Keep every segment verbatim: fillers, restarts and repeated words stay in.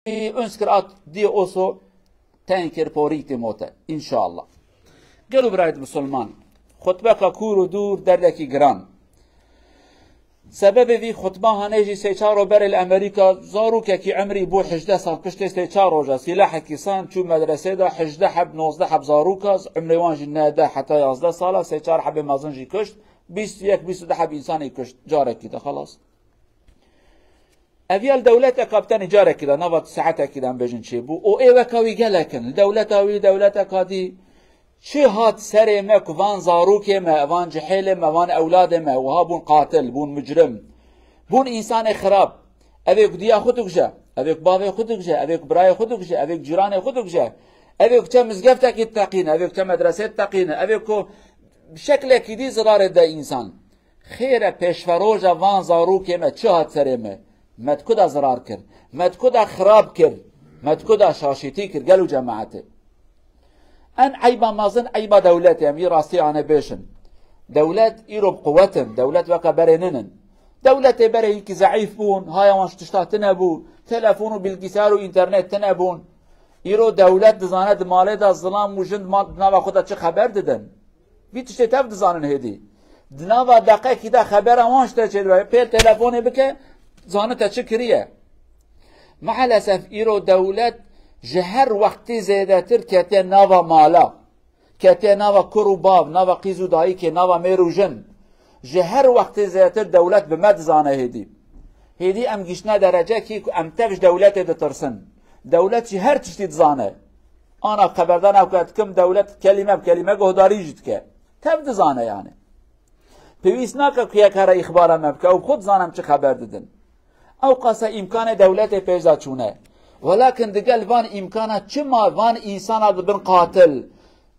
uns kir at Dio oso tenkir porî tê mote. Înşallah. Gelo birayet Musulman, xutbeka kûr û dûr derdekî giran. Sebebê vî xutba hanê jî sê çar ro berê li Amerîka zarokekî emrî bû hejdeh sal piştê sê çar roja sîlahekî san çû medresê de hejdeh heb nozdeh heb zaroka, emrê wan jî ne deh heta yazdeh sala, sê çar hebê mezin jî kuşt, bîst û yek bîst û du heb însanî kuşt carekî de xelas. Ev ya li dewleteka bi tenê carekî de nava saetekî de em bêjin çêbû û ê weka wî gelek in. Li dewleta wî, dewleteka dî çi hat serê me ku van zarokê me, van cihêlê me, van ewladê me wiha bûn qatil, bûn mucrim, bûn însanê xirab. Evê ku diya xwe dikuje, evê ku bavê xwe dikuje, evê ku birayê xwe dikuje, evê ku cîranê xwe dikuje, evê ku çe mizgeftekî diteqîne, evê ku çe medresê diteqîne, evê ku bi şeklekî dî zirarê de însan. Xêre pêşveroja van zarokê me çi hat serê me? Me di ku de zirar kir? Me di ku de xirab kir? Me di ku de şaşîtî kir gelo cemaetê? En eyba mezin eyba dewletê, em vî rastî ane bêşin. Dewlet îro bi quwet in, dewlet weke berê ninin. Dewletê berê hîkî zeîf bûn, haya wan ji tişta tune bû, telefon û bilgisayar û înternet tune bûn. Îro dewlet dizane di malê de zilam û jin di mal, di nava xwe de çi xeber didin. Vî tiştê tev dizanin hêdî. Di nava deqekî de xebera wan ji te çêdibe. Pêl telefonê bike, zane te çi kiriye. Maalesef îro dewlet ji her wextî zêdetir ketiye nava mala. Ketiye nava kur û bav, nava qîz û dayikê, nava mêr û jin. Ji her wextî zêdetir dewlet bi me dizane hêdî. Hêdî em giştine derecekî ku em tev ji dewletê ditirsin. Dewlet jî her tiştî dizane. Ana xeberdana ku ez dikim, dewlet kelîme bi kelîme guhdarî jî dike. Tev dizane yani. Pêwîst nake ku yek here îxbara me bike, ew bi xwe dizane em çi xeber didin. Ew qasa îmkanê dewletê pêş de çûne. Welakin digel van îmkana çima van însana dibin qatil?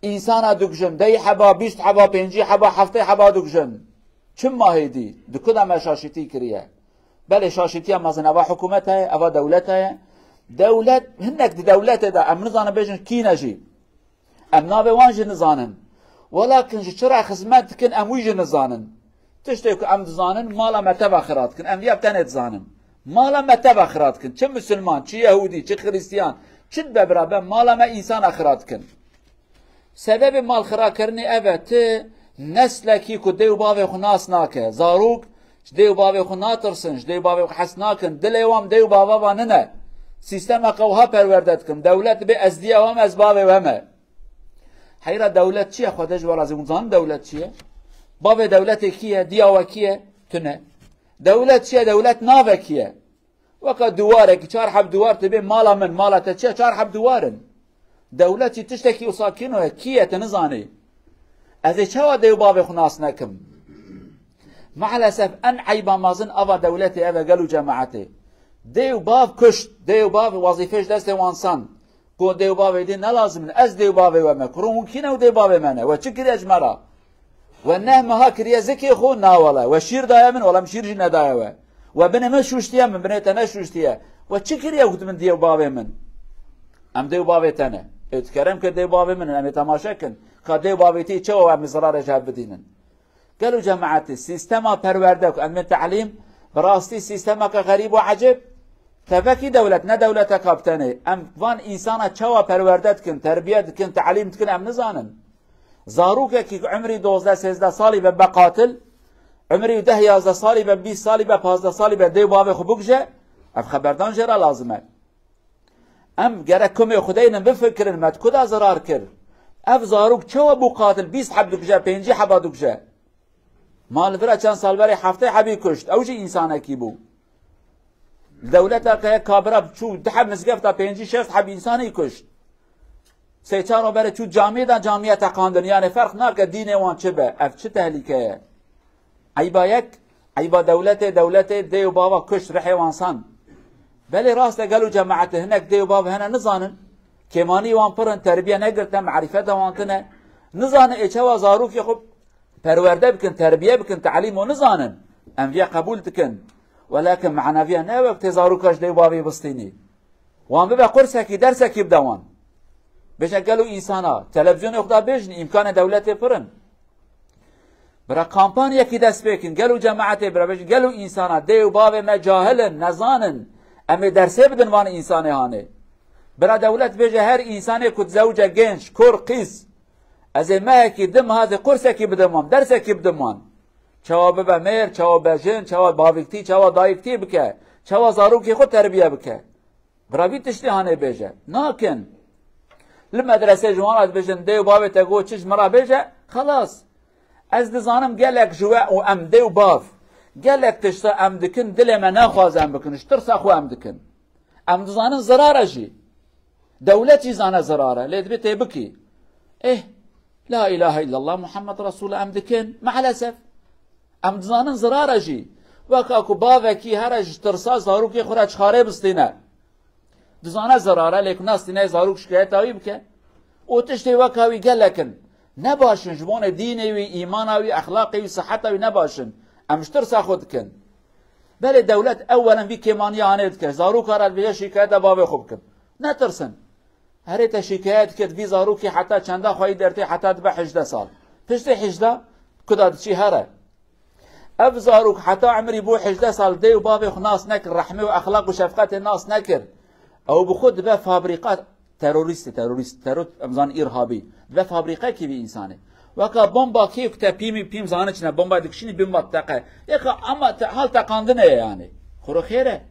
Însana dikujin, deh heba, bîst heba, pêncî heba, heftê heba dikujin. Çima hêdî? Di ku de me şaşîtî kiriye? Belê şaşîtiya mezin eva hikûmet heye, eva dewlet heye. Dewlet, hinek di dewletê de, em nizanin bêjin kî ne jî. Em navê wan jî nizanin. Welakin ji çi re xizmet dikin, em wî jî nizanin. Tiştê ku em dizanin, mala me teva xira dikin. Em viya bi tenê dizanin. Mala me teva xira dikin. Çi misilman, çi yehûdî, çi xiristiyan, çi dibe bira be, mala me însana xira dikin. Sebebê malxirakirinê ev e, ti neslekî ku dê û bavê xwe nas nake, zarok ji dê û bavê xwe natirsin, ji dê û bavê xwe hes nakin, dilê wan bi dê û bava van nine. Sîstemeke wiha perwerde dikim, dewlet dibê ez diya we me, ez bavê we me. Heyra dewlet çi ye? Xwedê ji we razî, hûn zanin dewlet çi ye? Bavê dewletê kî ye? Diya we kî ye? Tune. Dewlet çi ye? Dewlet navekî ye. Weka duwarekî, çar heb duwar tu bê mala min, mala te çi ye? Çar heb duwar in. Dewlet jî tiştekî wisa kîno ye, kî ye, tu nizanî. Ez ê çawa dê û bavê xwe nas nekim? Maalesef en eyba mezin ava dewletê ev e gelo cemaetê. Dê û bav kuşt, dê û bav wezîfê ji destê wan san. Ku dê û bavê dî ne lazim in, ez dê û bavê we me. Kuro hûn kî ne û dê û bavê me ne? We çi kiriye ji me re? We neh meha kiriye zikê xwe? Na wele. We şîr daye min? Wele min şîr jî nedaye we. We binê min şûştiye, min binê te neşûştiye. We çi kiriye ku tu min dê û bavê min? Em dê û bavê te ne. Ê tu kerem kir dê û bavê min in, em ê temaşe kin. Ka dê û bavê te çawa em ê zirarê ji hev bidînin? Gelo cemaetê, sîstema perwerde ku em bên telîm, bi rastî sîstemeke xerîb û ecêb, tevekî dewlet, ne dewleteka bi tenê. Em van însana çawa perwerde dikin, terbiye dikin, telîm dikin, em nizanin. Zarokekî ku emrî dozdeh sêzdeh salî be, be qatil, emrî deh yazdeh salî be, bîst salî be, pazdeh salî be, dê û bavê xwe bikuje, ev xeberdan jê re lazim e. Em gerek kumê xwe deynin, bifikirin, me di ku de zirar kir? Ev zarok çawa bû qatil, bîst heb dikuje, pêncî heba dikuje? Ma li vira çend sal berê heftê hebî kuşt, ew jî însanekî bû. Dewleta ke kabira çû du heb mizgefta pêncî şêst heb însanî kuşt. Sê çar ro berê çû camiyê de camiye teqandin. Yani ferq nake dînê wan çi be. Ev çi tehlîke ye? Eyba yek, eyba dewletê, dewletê dê û bava kuşt, rihê wan san. Belê rast e gelo cemaetê hinek dê û bav hene nizanin. Kêmanî wan pir in, terbiye negirte, marîfeta wan tune. Nizanin ê çawa zarokê xwe perwerde bikin, terbiye bikin, telîm û nizanin. Em viya qebûl dikin. Welakin maneviya ne wek tê zaroka ji dê û bavê bistînî. Wan bibe qursekî, dersekî bide wan. Bêje gelo însana, televîzyonê xwe da bêjin, îmkanê dewletê pir in. Bira kampanyekî dest pê kin, gelo cemaetê bira bêjin, gelo însana, dê û bavê me cahil in, nezan in. Em ê dersê bidin van însanê hanê. Bira dewlet bêje her însanê ku dizewce genç, kur, qîz. Ez ê mehekî, di meha ez ê kursekî bidim wan, dersekî bidim wan. Çawa bibe mêr, çawa be jin, çawa baviktî, çawa dayiktî bike, çawa zarokê xwe terbiye bike. Bira vî tiştê hanê bêje. Nakin. Li medresê ji wan re dibêjin, dê û bavê te got çi ji min re bêje, xelas. Ez dizanim gelek ji we û em dê û bav, gelek tişta em dikin, dilê me naxwaze em bikin, ji tirsa xwe em dikin. Em dizanin zirar e jî. Dewlet jî zane zirar e, lê dibê tê bikî. Eh, la ilahe illallah Muhammed Resulullah em dikin, maalesef. Em dizanin zirar e jî. Weka ku bavekî here ji tirsa zarokê xwe re çixarê bistîne. Dizane zirar e, lê ku nastîne zarok şikayeta wî bike. Û tiştê weka wî gelek in. Ne baş in, ji bonê dînê wî, îmana wî, exlaqê wî, siheta wî ne baş in. Em ji tirsa xwe dikin. Belê dewlet ewelen vî kêmaniya hanê dike. Zaroka re dibêje şîkayeta bavê xwe bikin. Netirsin. Herê te şîkayet kir, vî zarokî heta çenda xweyî dertê heta dibe hejdeh sal. Piştê hejdeh kuda diçî here. Ev zarok heta emrî bû hejdeh sal dê û bavê xwe nas nekir, rehmê û exlaq û şefqetê nas nekir. Ew bi xwe dibe fabrîqa terorîstê, terorîst, teror, em zanin îrhabî. Dibe fabrîqekî vî însanê. Weka bomba kê ku te pîmî pîm zanin çi ne, bomba dikişînî bomba teqe. Yeka ama te, hal teqandinê ye yani. Xuro xêr e.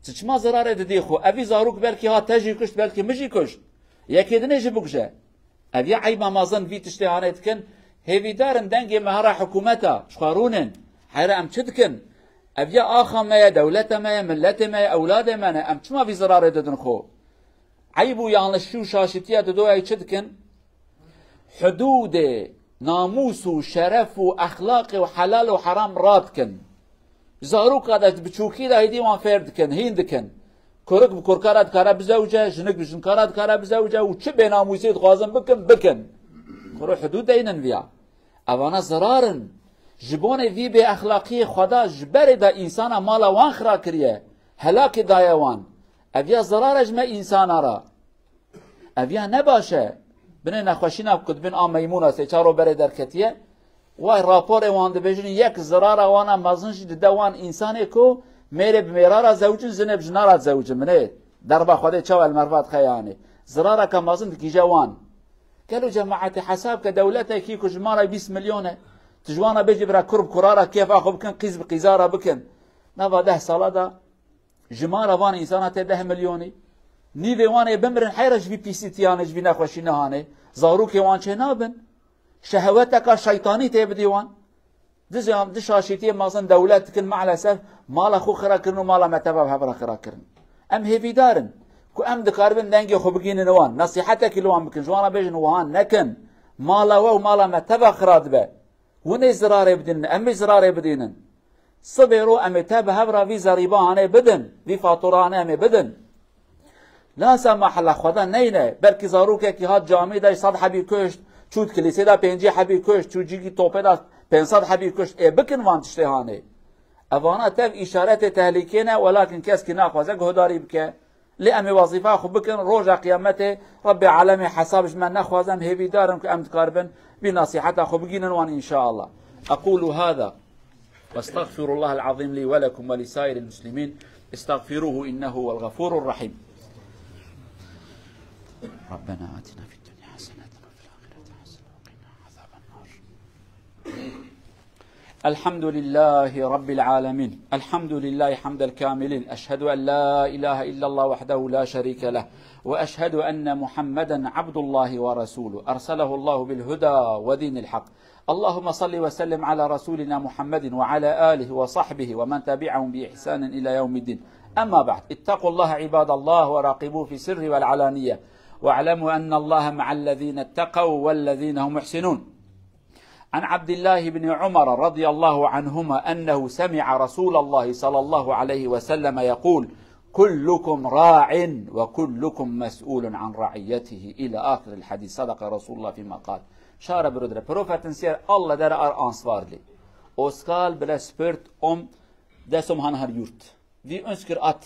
Çi çima zerarê didî xwe? Evî zarok belkî ha te jî kuşt, belkî min jî kuşt. Yekê dinê jî bikuje. Ev ya eyba mezin vî tiştê hanê dikin. Hêvîdar in dengê me here hikûmeta, ji xwe rûnin. Heyre em çi dikin? Ev ya axa me ye, dewleta me ye, miletê me ye, ewladê me ne. Em çima vî zirarê didin xwe? Eyb û yanlişî û şaşîtiya didoyayî çi dikin? Hudûdê namûs û şeref û exlaqê û helal û heram radikin. Zaroka de, biçûkî de hêdî wan fêr dikin, hîn dikin. Kurik bi kurka re dikare bizewce, jinik bi jinka re dikare bizewce û çi bênamûsî dixwazin bikin, bikin. Kuro hidûd deynin viya. Evana zirar in. Ji bonê vî bêexlaqiyê Xweda ji berê de însana mala wan xira kiriye. Helakê daye wan. Ev ya zirar e ji me însana re. Ev ya ne baş e. Binê nexweşîna ku dibin a meymûna sê çar roj berê derketiye. Way raporê wan dibêjin, yek zirara wana mezin jî dide wan însanê ku mêrê bi mêra re zewicin, zinê bi jina re zewicin. Binê derba Xwedê çawa el merva dixe yani. Zirareke mezin dikîje wan. Gelo cemaetê hesab ke dewletekî ku ji ma re bîst milyon e. Tu ji wan re bêjî bira kur bi kura re kêfa xwe bikin, qîz bi qîza re bikin. Nava deh sala de Ji mala van însana tê deh milyonî. Nîvê wan ê bimirin, heyra ji vî pîsîtiyanê, ji vî nexweşînehanê. Zarokê wan çê nabin. Şehweteka şeytanî tê bidî wan. Diz, di şaşîtiyê mezin dewlet dikin, maalesef mala xwe xira kirin û mala me teva bi hev re xira kirin. Em hêvîdar in ku em dikaribin dengê xwe bigînin wan, nesîhetekî li wan bikin, ji wan re bêjin wiha nekin. Mala we û mala me teva xira dibe. Hûn ê zirarê bidînin, em ê zirarê bidînin. Sibê ro em ê te bi hev re vî zerîbahanê bidin, vî faturanê em ê bidin. La semahella Xweda neyne, belkî zarokekî hat camî de sed hebî kuşt, çû di kilîsê de pêncî hebî kuşt, çû cîkî topê de pênc sed hebî kuşt. Ê bikin van tiştê hanê. Evana tev îşaretê tehlîkê ne, welakin keskî naxwaze guhdarî bike. Lê em ê wezîfa xwe bikin, roja qiyametê Rebbê alemê hesab ji me nexwaze, em hêvîdar in ku em dikaribin vî nesîheta xwe bigînin wan înşaallah. أقول هذا وأستغفر الله العظيم لي ولكم ولسائر المسلمين. استغفروه إنه هو الغفور الرحيم. ربنا آتنا في الدنيا حسنة وفي الآخرة حسنة وقنا عذاب النار. الحمد لله رب العالمين. الحمد لله حمد الكاملين. أشهد أن لا إله إلا الله وحده لا شريك له، وأشهد أن محمدا عبد الله ورسوله، أرسله الله بالهدى ودين الحق. اللهم صل وسلم على رسولنا محمد وعلى آله وصحبه ومن تبعهم بإحسان إلى يوم الدين. أما بعد، اتقوا الله عباد الله وراقبوه في السر والعلانية، واعلموا أن الله مع الذين اتقوا والذين هم محسنون. عن عبد الله بن عمر رضي الله عنهما أنه سمع رسول الله صلى الله عليه وسلم يقول: كلكم راع وكلكم مسؤول عن رعيته، إلى آخر الحديث. صدق رسول الله فيما قال. Şara birodre, profetin siyer Allah dere ar ansvarli. Oskal bile spört om desom han har yurt. Vî uns kir at,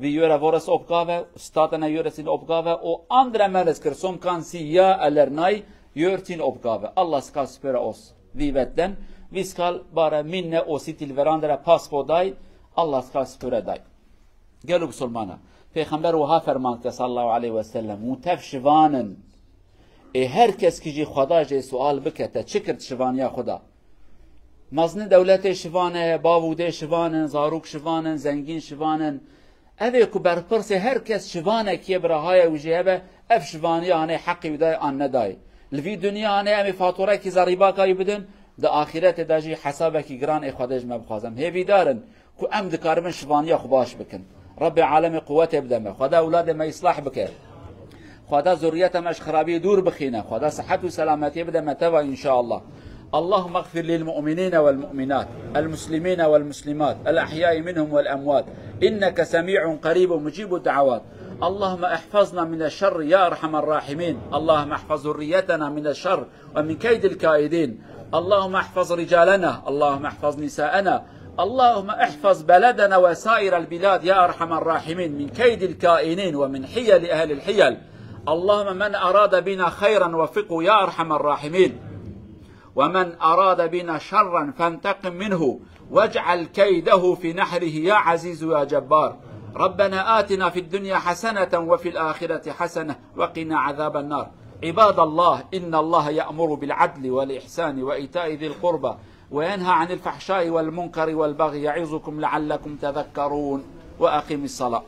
vî jöre vores opgave, statene jöre sin opgave, o andre meles kir som kan si ya elernay jör tin opgave. Allah skal spöre os. Vî vetden, vî skal bare minne o sitil verandere paspo day, Allah skal spöre day. Gelo bisilmana. Pêxember wiha ferman dike sallallahu aleyhi ve sellem, hûn tev şivan in. Ê her kes ki jî Xweda jê sual bike, te çi kir şivaniya xwe da? Mezin dewletê şivan e, bav û dê şivan in, zarok şivan in, zengîn şivan in. Ev ê ku berpirsê her kes şivanekî ye, bira haya wî jê hebe, ev şivaniya hanê heqî wî dayê an nedayê. Li vî dinya hanê em ê faturekî zerîbaka wî bidin, di axîretê de jî hesabekî giran ê Xwedê ji me bixwaze. Em hêvîdar in ku em dikaribin şivaniya xwe baş bikin. Rebbê alemê quwetê bide me. Xweda ewladê me îslah bike. Xweda zurriyeta me ji xirabiyê dûr bixîne. Xweda sihet û selametiyê bide me teva înşallah. اللهم اغفر للمؤمنين والمؤمنات، المسلمين والمسلمات، الأحياء منهم والأموات، إنك سميع قريب مجيب الدعوات. اللهم احفظنا من الشر يا أرحم الراحمين. اللهم احفظ ذريتنا من الشر ومن كيد الكائدين. اللهم احفظ رجالنا، اللهم احفظ نساءنا، اللهم احفظ بلدنا وسائر البلاد يا أرحم الراحمين من كيد الكائنين ومن حيل أهل الحيل. اللهم من أراد بنا خيرا وفقه يا أرحم الراحمين، ومن أراد بنا شرا فانتقم منه واجعل كيده في نحره يا عزيز يا جبار. ربنا آتنا في الدنيا حسنة وفي الآخرة حسنة وقنا عذاب النار. عباد الله، إن الله يأمر بالعدل والإحسان وإيتاء ذي القربى وينهى عن الفحشاء والمنكر والبغي يعظكم لعلكم تذكرون. وأقم الصلاة.